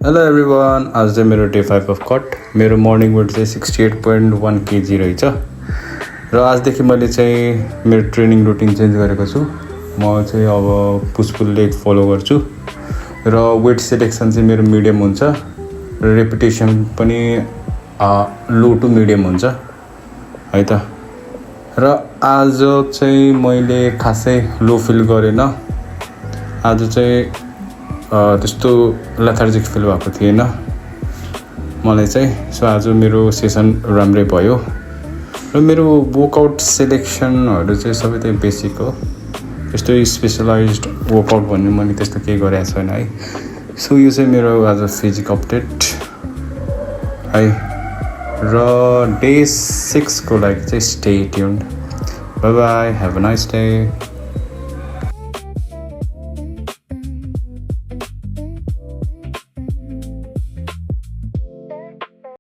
Hello everyone, आज चाहिँ मेरो डे 5 अफ कट। मेरो मर्निङ वेट चाहिँ 68.1 kg रहेछ र आजदेखि मैले चाहिँ मेरो ट्रेनिङ रुटिन चेन्ज गरेको छु। म चाहिँ अब पुस पुल लेग फलो गर्छु र वेट सेलेक्सन चाहिँ मेरो मिडियम हुन्छ र रेपिटेसन पनि लो टु मिडियम हुन्छ है त। र आज चाहिँ मैले खासै लो फिल गरेन। आज चाहिँ त्यस्तो लेथार्जिक फिल भएको थिएन मलाई चाहिँ। सो आज मेरो सेसन राम्रै भयो र मेरो वर्कआउट सेलेक्सनहरू चाहिँ सबै त्यही बेसिक हो। यस्तो स्पेसलाइज्ड वर्कआउट भन्ने मैले त्यस्तो केही गरेको छैन है। सो यो चाहिँ मेरो आज फिजिक अपडेट है। र डे 6 को लागि चाहिँ stay tuned. By by, have a nice day.